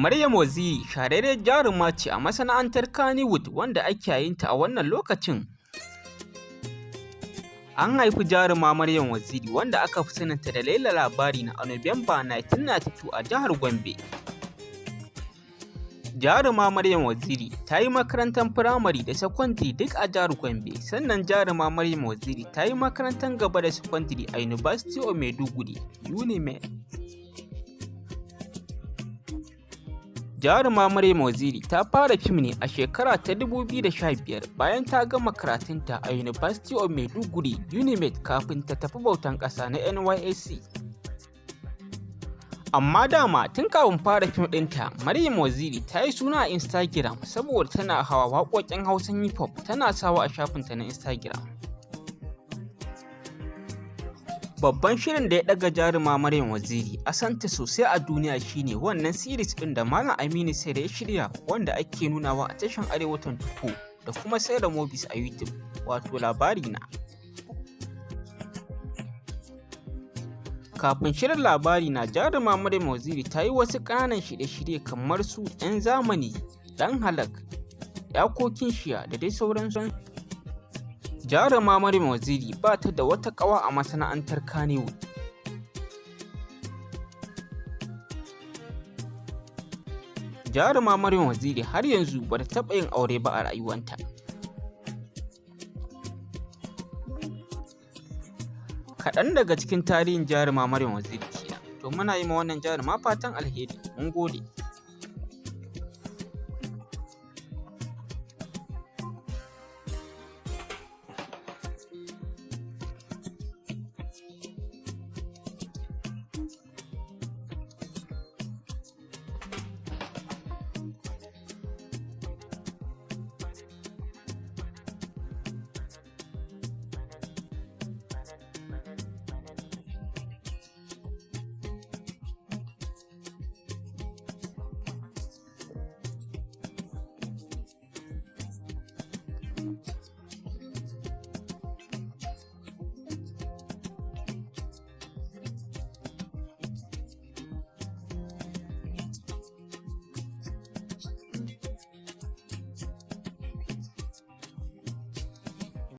Maryam Waziri shahararriyar jaruma ce a masana'antar Kannywood wanda ake yayinta a wannan lokacin. An haifi jaruma Maryam Waziri, wanda aka fi saninta da Laila Labarina, a Nuwamba 1992 a jihar Gombe. Jaruma Maryam Waziri ta yi makarantar firamare da sakandare duk a jihar Gombe, sannan jaruma Maryam Waziri ta yi makarantar gaba da sakandare a University of Maiduguri, UNIMAID. Jaruma Maryam Waziri ta fara fim ne a shekara ta 2015 bayan ta gama karatunta a University of Maiduguri, UNIMAID, kafin ta tafi bautan ƙasa na NYSC. Amma dama tun kafin fara fim ɗinta, Maryam Waziri ta yi suna a Instagram saboda tana hawa waƙoƙin Hausan hip hop tana sawa a shafinta na Instagram. Babban shirin da ya ɗaga jaruma Maryam Waziri a santa sosai a duniya shine wannan series ɗin da Malam Aminu Saira ya shirya, wanda ake nunawa a tashar Arewa 24 da kuma Saira Movies a YouTube, wato Labarina. Kafin shirin Labarina, jaruma Maryam Waziri ta yi wasu ƙananan shirye-shirye kamar su 'Yan Zamani, Ɗan Halak, Yakokin Shiya da dai sauransu. Jaruma Maryam Waziri ba ta da wata ƙawa a masana'antar Kannywood. Jaruma Maryam Waziri har yanzu ba ta taɓa yin aure ba a rayuwanta. Kaɗan daga cikin tarihin jaruma Maryam Waziri kenan. To muna yi ma wannan jaruma fatan alheri. Mun gode.